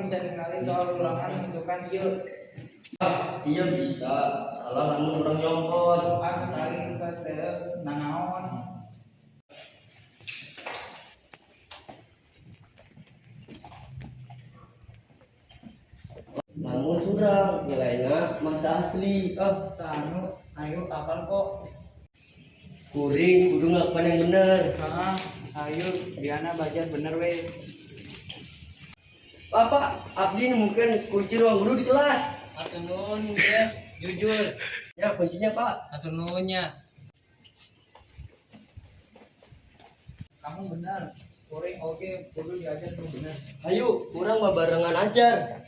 Bisa ningali soal ulangan isukan ieu? Dia bisa, salah lamun urang nyongkot. Ah, sekali juga teu nanaon. Lamun curang, nilainya mah teu asli. Oh, anu, ayo apal kok. Kuring kudu ngelakukan yang bener. Heeh, ayo Diana belajar bener we. Bapak, abdi mungkin kunci ruang guru di kelas. Hatur nuhun, guys. Jujur. Ya, kuncinya, Pak. Hatur nuhun nya. Kamu bener. Kuring oge kudu diajar nu bener. Ayo, urang babarengan ajar.